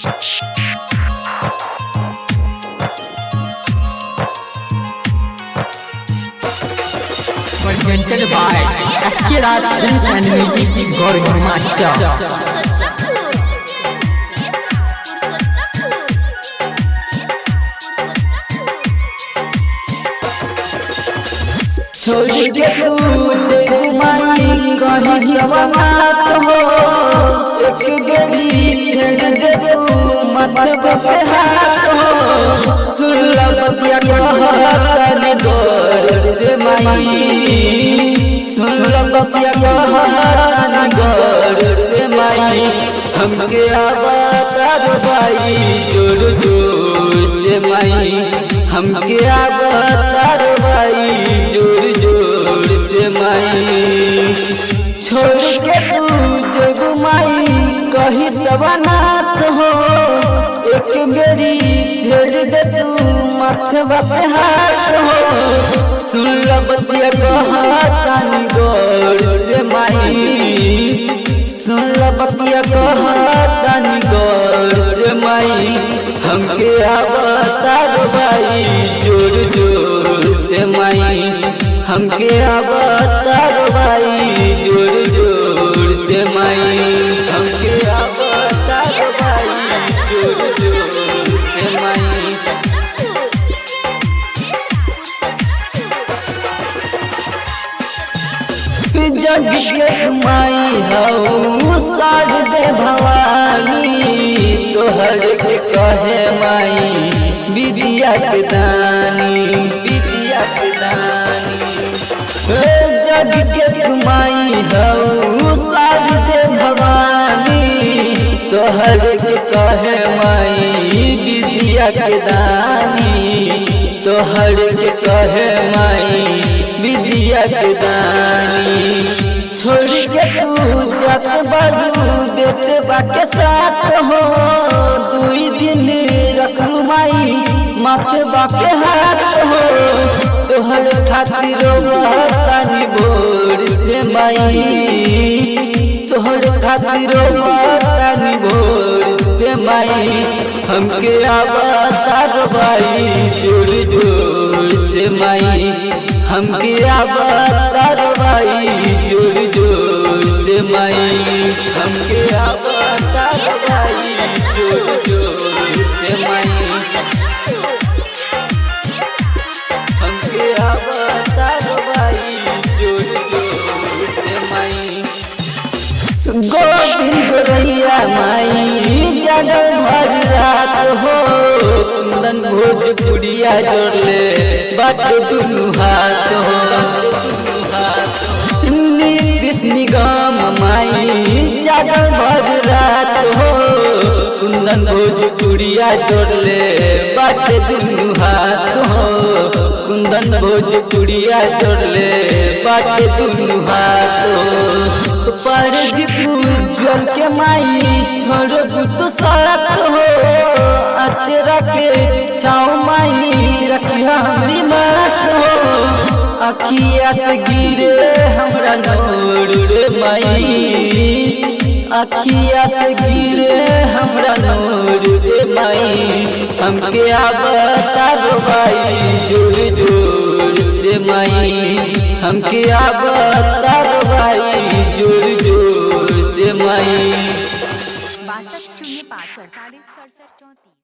Presented by SK Raj Films and Music, Gaur Himachal. छोड़ के तू जगमाई कहीं सवात हो, एक बेरी खेल दे तू मत पे हाथ हो। सुन बतिया कहतन गौर से माई, सुन बतिया कहतन गौर से माई। हमके आवतार बाई जोर जोर से माई, हमके आवतार बाई जोर जोर से माई। छोड़ के तू जग माई कही सवनाथ हो, एक बेरी फेर दे तू माथवा पे हाथ हो। सुन बतिया कहतानी गौर से माई, सुन बतिया कहतानी गौर से माई। हमके अवतार बाई जोर जोर से माई, हमके अवतार बाई जोर जोर से माई। हमके अवतार बाई जोर जोर से माई। जग के माई हऊ दे भवानी, तोहर के कहे माई विद्या के दानी, विद्या के दानी। जग के माई हऊ दे भवानी, तोहर के कहे माई विद्या के दानी, तोहर के कहे माई विद्या के दानी। छोड़ के तू जात बाबू बेटवा के साथ हो, दुई दिन रखलू माई माथे बापे हाथ हो। तोहर खातिर तानी भोर से माई, तोहर खातिर तानी भोर से माई। हमके अवतार बाई जोर जोर से माई, हमके अवतार बाई जोर जोर से माई। हमके अवतार बाई जोर जोर से माई, हमके अवतार बाई जोर जोर से माई। गोविंद रैया माई जागल भर रात हो, कुंदन भोजपुरिया जोड़ले बाट दुनू हाथ हो। नीतीश निगम माई जागल भर रात हो, कुंदन भोजपुरिया जोड़ले बाट दुनू हाथ हो। कुंदन भोजपुरिया जोड़ले बाट दुनू हाथ हो। परदीप उज्जवल के माई छोड़बू तो साथ हो, अचरा के छाँव माई रखिया हमरी मात हो। अखिया से गिरे हमरा नोर रे माई, अखिया से गिरे हमरा नोर रे माई। हमके अवतार बाई जोर जोर से माई, हमके अवतार बाई जोर जोर से माई। 62 05 48 67 34।